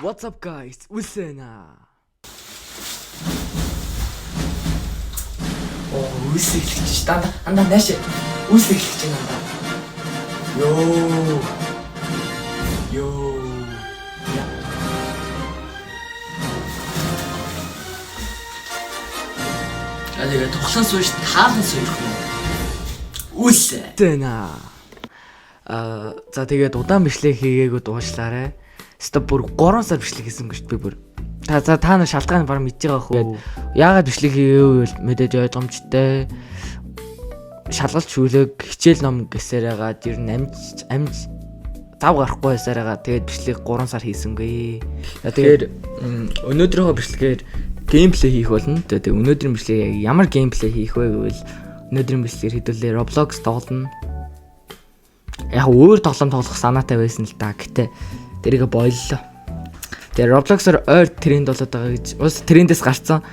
What's up, guys? Үлсэнэ. Оо, үлс эхлэж ш. Дандаа андаа нааш. Үлс эхлэж байна андаа. Йоо. Йоо. За, тэгээ тухлан сууж таалан суурх юм. Үлсэ. Тэнэ. Аа, за, тэгээд удаан бичлэг хийгээгүй дуушлаарай. Стоп, бүр 3 сар бичлэг хийсэн гэж би бүр. Та, за, та нар шалтгаан баг мэдж байгаа хөө. Яагаад бичлэг хийгээгүй бол мэдээж ойлгомжтой. Шалгалт, шүлэг, хичээл, ном гэсээр хагаад ер нь амж амж зав гарахгүй байсаар байгаа. Тэгээд бичлэг 3 сар хийсэнгүй. За, тэгээд өнөөдрийнхөө бичлэгээр gameplay хийх болно. Тэгээд өнөөдрийн бичлэг яг ямар gameplay хийх вэ гэвэл өнөөдрийн бичлэгээр хэдүүлээ Roblox тоглоно. Яг өөр тоглоом тоглох санаатай байсан л да. Гэтэ тэрийг боллоо. Тэгээ Roblox-оор ойр тренд болоод байгаа гэж ус трендээс гарцсан.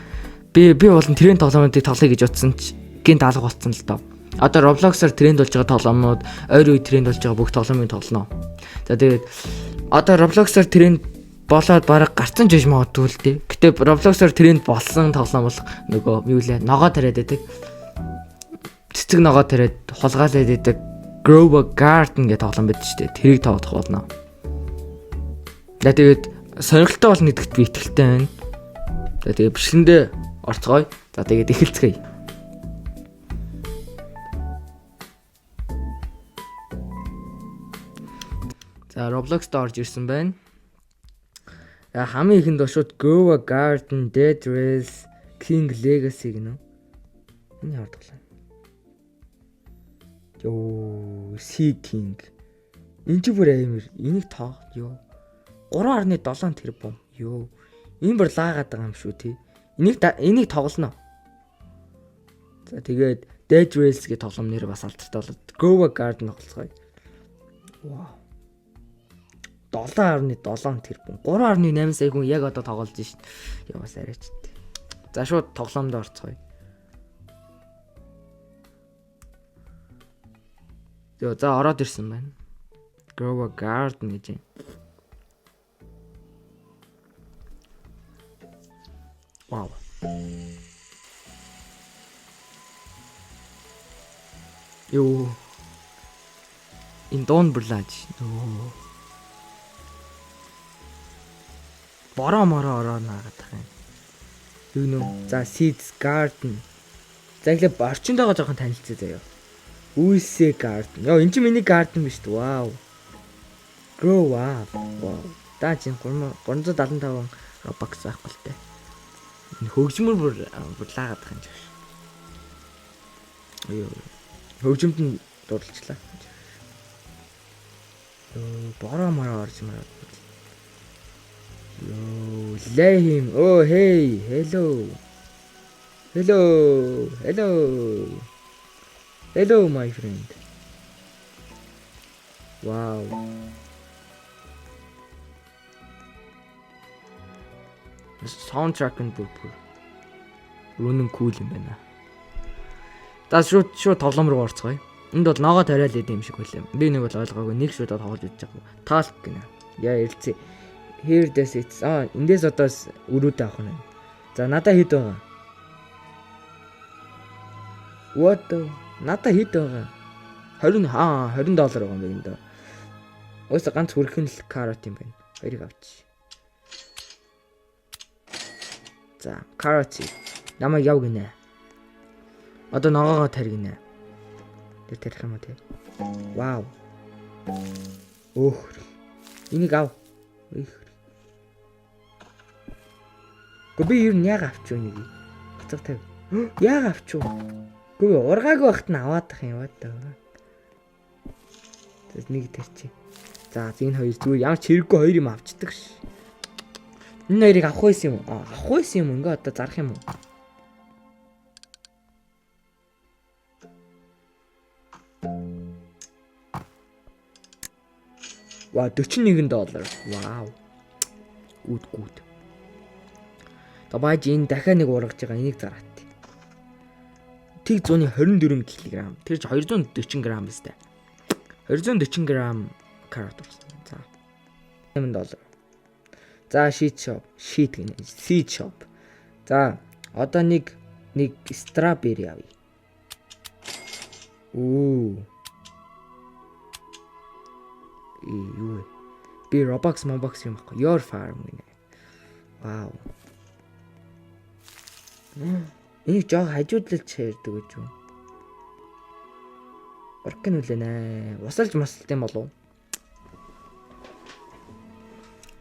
Би болон тренд тоглоомуудыг тоглоё гэж утсан ч гинт алга болцсон л доо. Одоо Roblox-оор тренд болж байгаа тоглоомнууд, ойр үе тренд болж байгаа бүх тоглоомыг тоглоно. За, тэгээд одоо Roblox-оор тренд болоод бараг гарцсан ч гэж магадгүй л дээ. Гэтэ Roblox-оор тренд болсон тоглоом бол нөгөө юу лээ, ногоо тариад байдаг. Цэцэг ногоо тариад хулгайлаад байдаг Grow a Garden гэх тоглоом байдаг шүү дээ. Тэрийг тоглох болно. За, тэгээд сонирхолтой болно гэдэгт би итгэлтэй байна. За, тэгээд бичлэгэндээ орцгоё. За, тэгээд эхэлцгээе. За, Roblox-д орж ирсэн байна. За, хамгийн ихэнд шууд Grow a Garden, Dead Rails, King Legacy гэнэ. Энэ ямар тоглоом? Йоо, Sea King. Энэ чи бүр амар. Энийг тоо. Йоо. 3.7 тэрбум. Йоо. Энэ бүр лаагаад байгаа юм шүү тий. Энийг тоглоно. За, тэгээд Dead Rails гэх тоглоом нэр бас алдартай болоод Grow a Garden тоглоцгоё. Вау. 7.7 тэрбум. 3.8 сая хүн яг одоо тоглож шин. Яа, бас арайч тий. За, шууд тоглоомд орцгоё. Йоо, за, ороод ирсэн байна. Grow a Garden гэж юм. Вау. Йоо. Энэ дуун бүрлаж. Йоо. Бороо мороо ороо наагаад тах юм. Юу нөө? За, Seeds Garden. За, эхлээ орчиндойгоо жоохон танилцъя заяа. Үйлсэ Garden. Йоо, эн чинь миний garden биш үү? Вау. Grow up. Вау. Да чинь 375 Robux байхгүй л дээ. Энэ хөгжмөр бүр лаагаад байгаа юм шиг. Йоо. Хөгжимд нь дурлалчлаа. Йоо, бороо мороо орж мараад. Йоо, let him. Oh, hey, hello. Hello. Hello. Hello, my friend. Wow. Soundtrack нь бүр үнэн cool юм байна. За, шууд шууд тоглоом руу орцгоё. Энд бол ногоо тариал идэм юм шиг байлаа. Би нэг бол ойлгоогүй, нэг шууд тоглож үзэж байгаа. Talk гинэ. Яа, ярилцъя. Here this it's аа, эндээс одоо өрөөдөө авах нь. За, надаа хэд байгаа? What the? Надаа хэд байгаа? 20, аа, 20 доллар байгаа юм байна даа. Уусаа ганц хүрхэн л carrot юм байна. Хоёрыг авчи. За, carrot. Намайг яв гинэ. Одоо ногоогоо тарь гинэ. Тэр тарих юм уу те? Вау. Өөх. Энийг ав. Өөх. Гэхдээ би ер нь яг авч юу нэг. Буцаг тавь. Яг авч юу? Гэхдээ ургаагүй байхад нь аваад тах юм ба даа. За, нэг тарчи. За, энэ хоёр зүгээр ямар ч хэрэггүй хоёр юм авчдаг ш. Энэ хоёрыг авах байсан юм уу? Авах байсан юм, ингээ одоо зарах юм уу? Вау, 41 доллар. Вау. Good, good. Даваж энэ дахиад нэг ургаж байгаа, энийг зараад. Тэг 124 кг. Тэр чи 240 г биз дээ. 240 г carrot урсан. За. 8 доллар. За sheet shop, sheet гинэ. Seed shop. За одоо нэг strawberry авъя. Юу вэ? Би Robux Mobox юм баггүй. Your farm гинэ. Вау. Энийг жоо хажуудлаж ярьдаг гэж юу? Урк нь үлэнэ. Усалж масалт юм болов?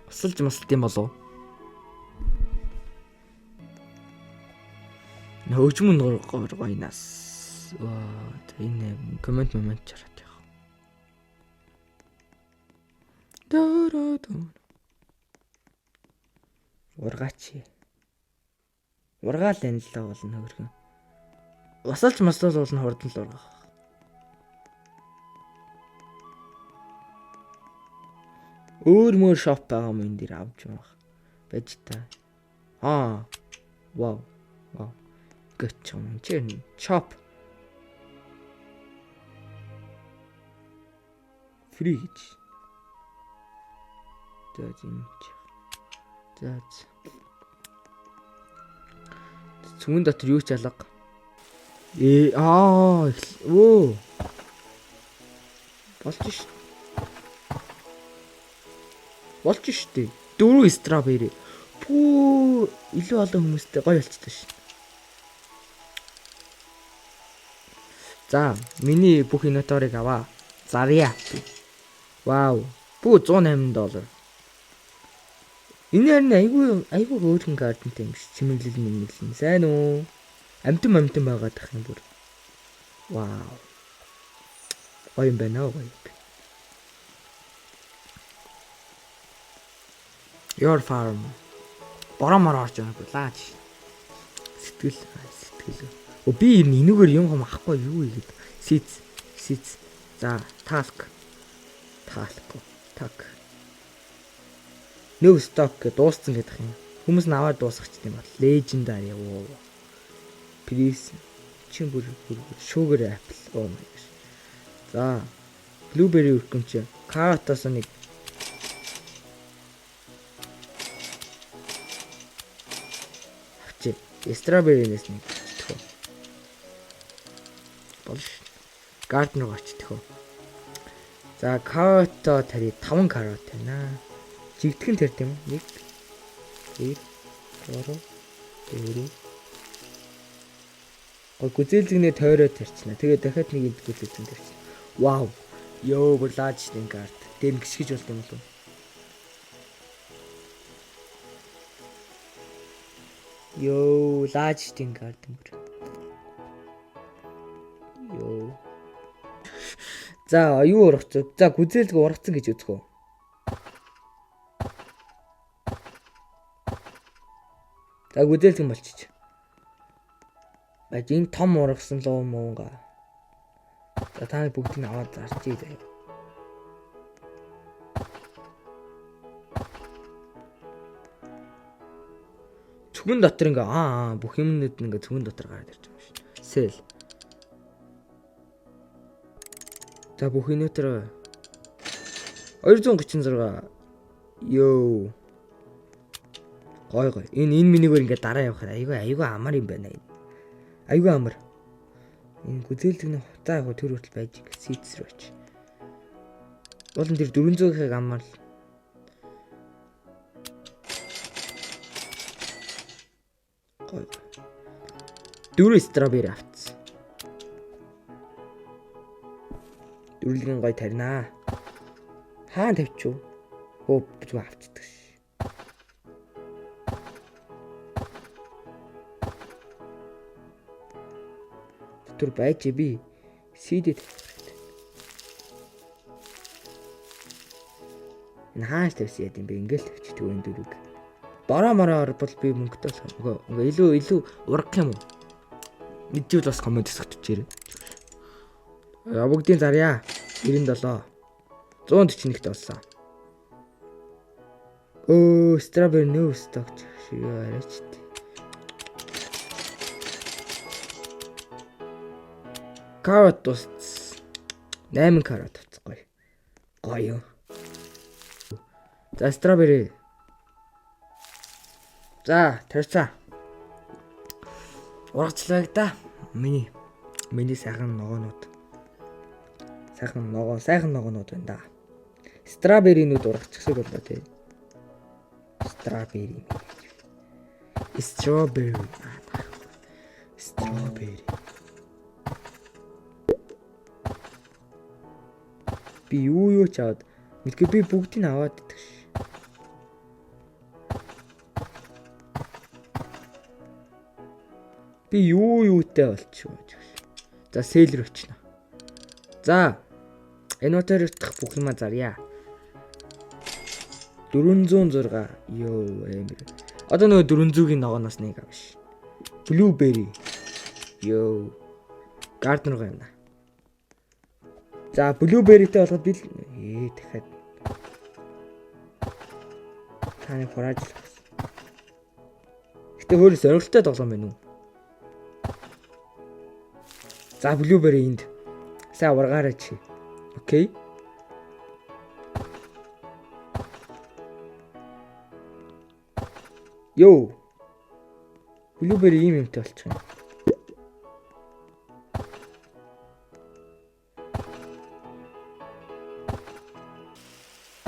Усалж масалт юм болов? Хөгжмөн гоёнаас. Ваа, энэ коммент момент чараад явах. Дөрөв. Ургаач. Ургаал энэ л болно хөрхөн. Усалж маслал болно хурдан л ургах. Өөр мөр шоп байгаа юм энэ дэр авч явах. Байж та. Аа. Вау. Вау. Гэч юм чи чоп. Фри гэж. За энэ. За. Цүмэн дотор юу ч алга. Өө. Болж ш. Болж штэ. 4 strawberry. Пүү, илүү олон хүмүүстэй гоё болчихсон ш. За, миний бүх инвенторыг аваа. Зарья. Вау. Пүү $108. Энэ харин айгүй хөөрхөн гардентай юм шиг чимэглэл мэмэглэн. Сайн уу? Амтан байгаад ах юм бүр. Вау. Гоё юм байна гоё. Your farm. Бороо мороо орж байгаа лаач. Сэтгэл. Өө би энүүгээр юм хам ахгүй юу игээд. Сиц. За, талк. Так. No stock гэ дууссан гэдэг юм. Хүмүүс нь аваад дуусгач юм бол. Legendary уу. Please. Чин бүр sugar apple. Oh my gosh. За. Blueberry өргөмч. Carrot-оос нэг авчи. Strawberry-нээс нэг авчихв. Болж. Garden руу очихдох. За, carrot-о тарий 5 carrot байна. Жигдхэн тэр тийм үү? 1 2 3 4. Гой гүзээлзгнээ тойроо тарчна. Тэгээ дахиад нэг энд гүзээлзгэн тарчна. Вау. Йоо, бүр лааж штэ карт. Тэр нь гიშгэж болт юм болов. Йоо, лааж штэ карт юм бүр. Йоо. За, юу ургацсан? За, гүзээлзг ургацсан гэж үзэх үү? За гүзээлзгэн болчих. Баж энэ том ургасан луу муунга. За та нар бүгдийг нь аваад зарчий заяа. Цүгэн дотор ингээ бүх юмнууд ингээ цүгэн дотор гараад ирж байгаа юм шиг. Сэл. За бүх инвентор 236. Йоо. Гой. Энэ минийгээр ингээ дараа явахаар айгүй амар юм байна энэ. Айгүй амар. Энэ гүзээлзгний хутаа яг тэр хүртэл байж сийц рүү очив. Болон тэр 400-ийг амар л. Гой. 4 strawberry авцсан. Дөрвөлгийн гой тарина. Хаана тавьчих вэ? Хөө зүгээр авцдаг ш. Тэр байж би CD тавих хэрэгтэй. Энэ хааш тавьсан яд юм бэ? Ингээл тавьчихдаг энэ дөрвийг. Бороо мороо орбол би мөнгөтэй болох юм. Үгүй илүү ургах юм уу? Мэдчихвэл бас коммент хэсэгт бичээрэй. Бүгдийн зарья. 97. 141-т болсон. Өө, strawberry new stock шиг арайч. Carrot тусц. 8 carrot авцгаа. Гоё. За strawberry. За, тарьцаа. Ургачлаа да. Миний сайхан ногоонууд. Сайхан ногоон, сайхан ногоонууд байна да. Strawberry-нүүд ургачих шиг боллоо тий. Strawberry. Strawberry. Strawberry. Би юу ч аваад мэдгүй, би бүгдийг нь аваад идэх ш. Би юутай болчих вэ? За, celery очно. За, inventory дах бүх юма зарья. 406. Йоо, амар. Одоо нөгөө 400-ийн ногооноос нэг авш. Blueberry. Йоо. Garden руу явна. За, blueberry-тэй болгоод би дахиад таны хурааж л гэсэн. Гэтэ хөөр сонирхолтой тоглоом байна уу? За, blueberry энд. Сайн ургаарай чи. Okay. Йоо. Blueberry ийм юмтай болчих юм.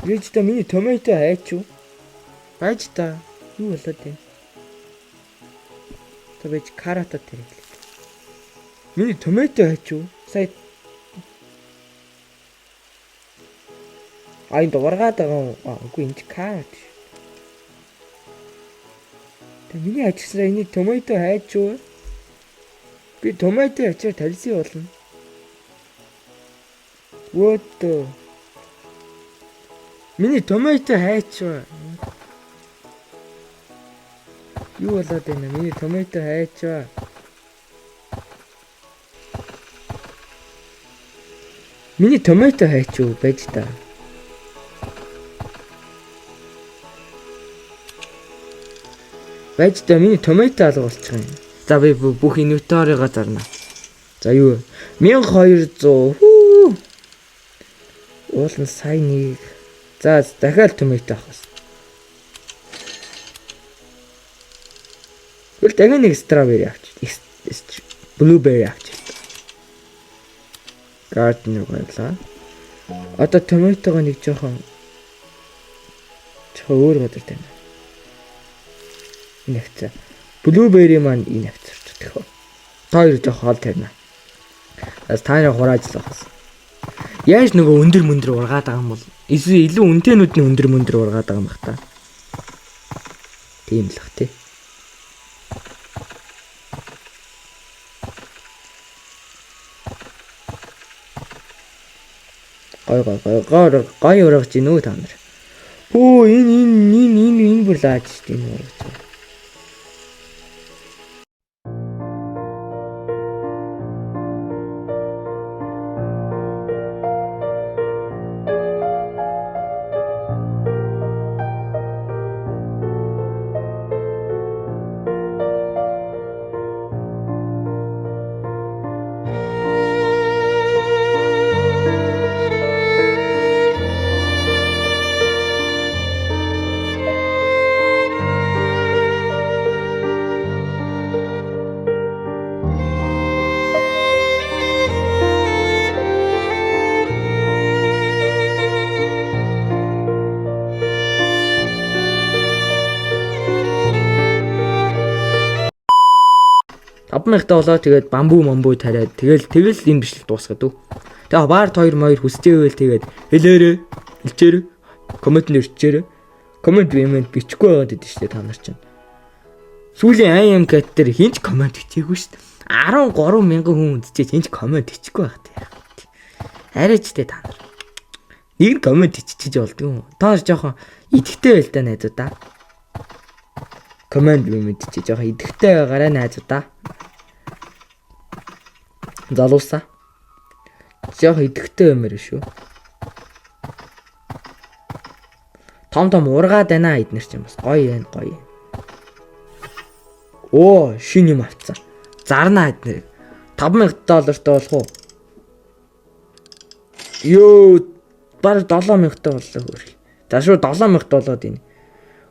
Рич та миний tomato хайч уу? Байж та. Юу болоод байна? Та байж carrot тэрэг. Миний tomato хайч уу? Сая А энд ургаад байгаа юм. А үгүй, энэ carrot шүү. Тэ миний ажигласаа энэ tomato хайч уу? Би tomato ачаар талси болно. What the? Миний tomato хайч уу? Юу болоод байна? Миний tomato хайч уу? Миний tomato хайч уу байж та. Байж та, миний tomato алга болчих юм. За, би бүх inventory-го зарна. За, юу 1200. Хүү. Уул нь сая нэг. За, дахиад tomato авах гэсэн. Тэгвэл дахиад нэг strawberry авчих. Blueberry авчих. Garden руу явлаа. Одоо tomato-го нэг жоохон өөр газар тавина. Энэ хавцаа. Blueberry маань энэ хавцарч тэх. Та хоёр жоох хоол тавина. Бас та нарын хурааж л багс. Яаж нөгөө өндөр мөндөр ургаад байгаа юм бол эсвэл илүү үнэтэйнүүд нь өндөр мөндөр ургаад байгаа юм бах та. Тийм л бах тий. Гой гой гой гой гой ургаж гинүү та нар. Хөө, энэ энэ энэ энэ энэ бүр лааж шүү дээ, энэ ургаж. 5000 болоо, тэгээд бамбу мамбу тариад тэгэл энэ бичлэг дуусгаад үү. Тэгээ part 2 моёр хүсэж байвал тэгээд хэлээрээ, хэлчээрээ, comment нэрчээрээ, comment коммент бичихгүй байгаад идэв шүү дээ та нар чинь. Сүүлийн I am cat дээр хинч comment бичээгүй шүү дээ. 13 мянган хүн үзчихээ хинч comment бичихгүй байхад яах вэ? Арайч тэ та нар. Нэг нь comment биччихэж болдгоо. Та нар жоохон идэвхтэй байл та найзуудаа. Comment коммент чи жоохон идэвхтэй байгаарай найзуудаа. Залуусаа. Жоох идэвхтэй баймаар шүү. Том том ургаад байна эднэр чинь бас гоё юм, гоё юм. Оо, шинэ юм авцсан. Зарна эднэр. 5000 доллартай болох уу? Йоо, баг 7000 боллоо хөөр. За, шууд 7000 болоод энэ.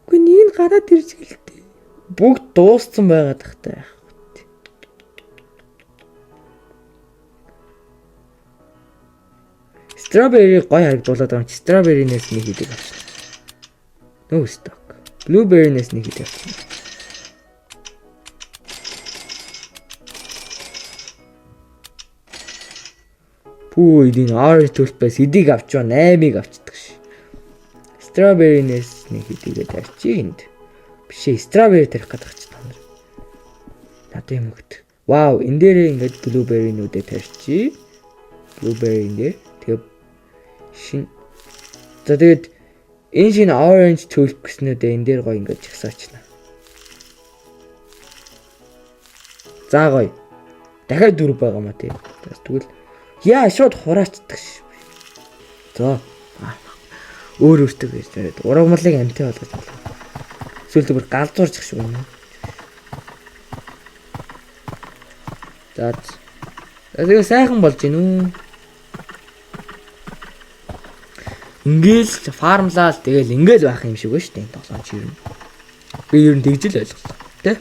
Үгүй, энэ гараад ирж гэлтэй. Бүгд дууссан байгаад тахтай яах вэ? Strawberry гоё харагдуулаад байгаа юм чи strawberry-нээс нэг хийдэг авчихна. No stock. Blueberry-нээс нэг хийдэг авчихна. Пүү энэ orange tulip-ээс эдийг авчваа 8-ыг авчдаг ш. Strawberry-нээс нэг хэдийгээ тарчи энд. Биш ээ, strawberry тарих гэдэг чи та нар. Надад юм өгд. Вау, энэ дээрээ ингээд blueberry-нүүдээ тарчи. Blueberry энэ дээр. Тэгээ шин. За тэгээд энэ шинэ orange tulip гэснүүдээ энэ дээр гоё ингээд жагсаачна. За гоё. Дахиад дөрөв байгаа маа тий. Тэгвэл яа шууд хураачдаг ш. За. Өөр өөртөө гэж тариад урагмалыг амтай болгож болох. Эсвэл бүр галзуурчих шиг байна. За. Тэгээ сайхан болж гин үү? Ингээл farm лаал тэгэл ингээл байх юм шиг байна шүү дээ энэ тоглоом чи ер нь. Би ер нь тэгж л ойлголоо. Тэ?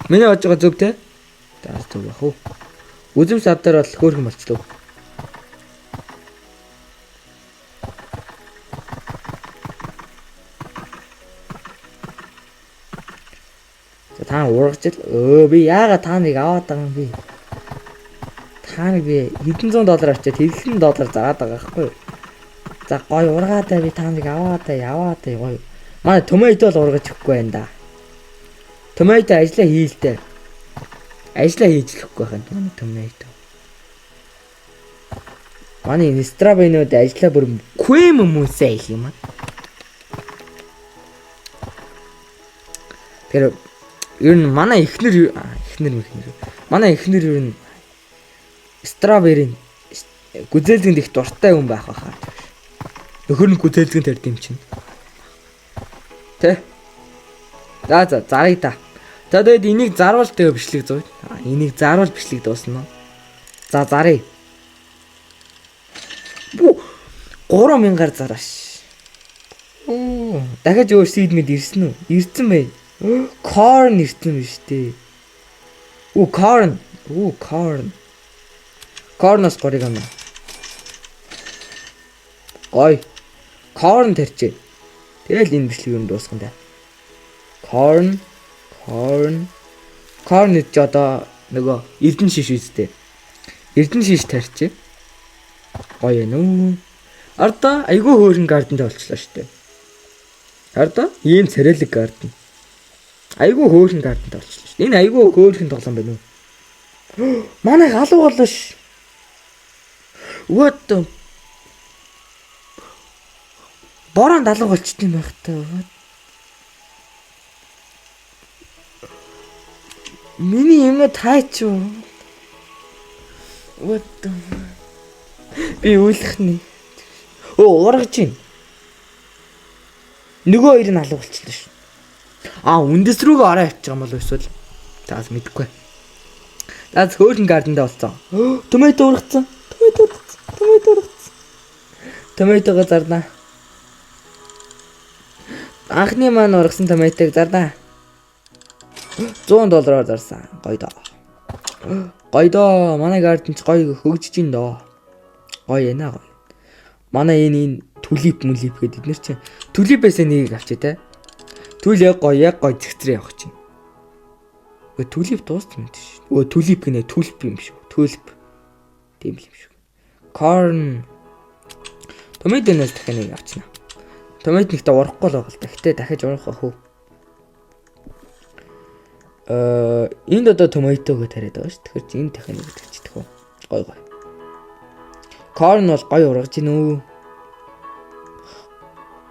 Миний бодож байгаа зөв тэ? За зөв бах уу. Үзэм савдар бол хөөрхөн болчлоо. За та ургаж л өө би яага та нарыг аваад байгаа юм би. Та нарыг би хэдэн зуун доллар авчиад хэдэн доллар зараад байгаа байхгүй юу? За гоё ургаадаа би та нарыг аваадаа яваадаа гоё. Манай tomato бол ургаж өгөхгүй байна да. Tomato ажиллаа хийлтэй. Ажиллаа хийж л өгөхгүй байх юм манай tomato. Манай энэ strawberry-нууд ажиллаа бүр квэм хүмүүсээ их юм аа. Тэгэхээр ер нь манай эхнэр эхнэр мэхнэр. Манай эхнэр ер нь strawberry гүзээлзгэнд их дуртай хүн байх байхаа. Нөхөр нь гүзээлзгэн тард юм чинь. Тэ? За за зарыг та. За тэгээд энийг зарвал тэгээ бичлэг зөө. Энийг зарвал бичлэг дуусна. За зарыг. Бүү 3000-аар зарааш. Оо, дахиад өөр seed мэд ирсэн үү? Ирсэн бай. Corn ирсэн биш үү? Үу corn. Үу corn. Corn-оос 3-ыг авна. Гой. Corn тарчээ. Тэгэл энэ бичлэг юм дуусган да. Corn, corn. Corn гэж одоо нөгөө эрдэнэ шиш үстэй. Эрдэнэ шиш тарчээ. Гоё юм уу? Арда айгүй хөөрхөн garden тай болчлоо шүү дээ. Арда ийм царайлаг garden. Айгүй хөөрхөн garden тай болчлоо шүү дээ. Энэ айгүй хөөрхөн тоглоом байна уу? Манай галуу боллоо ш. What the Борон далга болчт юм байх та. Миний юм тайч юу? What the Би үйлэх нэ. Өө ургаж гин. Нөгөө хоёр нь алга болчихлоо шүү. Аа үндэс рүүгээ ороо явчих юм бол эсвэл таас мэдэхгүй. За хөөрхөн garden тай болцсон. Tomato ургацсан. Tomato ургацсан. Tomato ургацсан. Tomato го зарнаа. Анхны маань ургасан tomato г зарнаа. 100 доллараар зарсан. Гоё доо. Гоё доо. Манай garden ч гоё хөгжиж ин доо. Гоё яана гоё. Манай энэ энэ tulip мүлип гэдэг эднэр чинь tulip ээсээ нэгийг авчи те. Түл яг гоё яг гоё зэгцрээ явах чинь. Өө tulip дууссан юм тийш. Өө tulip гинэ tulip юм шүү. Tulip. Тийм л юм шүү. Corn. Tomato нээс дахиад нэг авчна. Tomato нэгтээ урахгүй л байгаа л да. Гэтэ дахиж урах ах уу. Энд одоо tomato г тариад байгаа шүү. Тэгэхээр чи энэ дахиад нэг тавьчихдаг уу. Гой гой. Corn бол гой ургаж гин үү.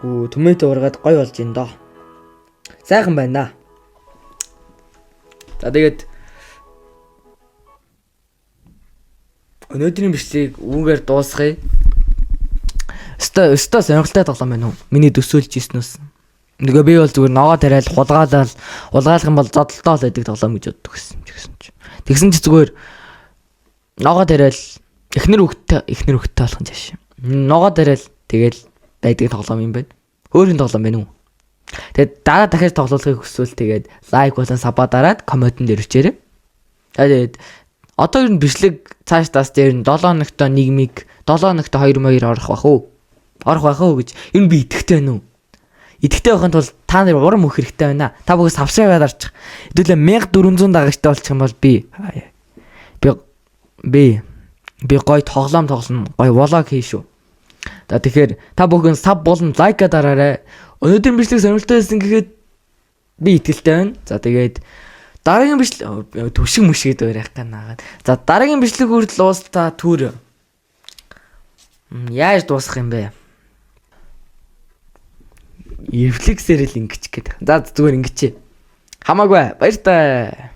Үу, tomato ургаад гой болж гин доо. Сайхан байна. За тэгээд өнөөдрийн бичлэгийг үүгээр дуусгая. Өстой өстой сонирхолтой тоглоом байна уу? Миний төсөөлж ирснээс. Нөгөө би бол зүгээр ногоо тариал хулгаалал хулгаалах юм бол зодолтоо л байдаг тоглоом гэж боддог гэсэн юм гэсэн чи. Тэгсэн чи зүгээр ногоо тариал эхнэр хөвгтэй эхнэр хөвгтэй болох юм чааш. Ногоо тариал тэгэл байдаг тоглоом юм байна. Хөөрхөн тоглоом байна уу? Тэгээд дараа дахиад тоглуулахыг хүсвэл тэгээд like болон sub аа дараад comment он дээр өчээрэй. Тэгээд одоо ер нь бичлэг цааш таас дээр нь 7 хоногт 1 миг, 7 хоногт 2 2 орох бах уу? Орох байх уу гэж ер нь би итгэвтэй байна уу? Итгэвтэй байхын тулд та нар урам өгөх хэрэгтэй байна. Та бүгд subscribe дарчих. Хэдүүлээ 1400 дагагчтай болчих юм бол би гой тоглоом тоглоно. Гой vlog хийн шүү. За, тэгэхээр та бүхэн sub болон like дараарай. Өнөөдрийн бичлэг сонирхолтой байсан гэхэд би итгэлтэй байна. За, тэгээд дараагийн бичлэг түшиг мүшгээд ярих гэх наагаад. За, дараагийн бичлэг хүртэл уулзтаа түр. Яаж дуусгах юм бэ? Рефлексээр л ингэж гээд. За, зүгээр ингэж. Хамаагүй, баяртай.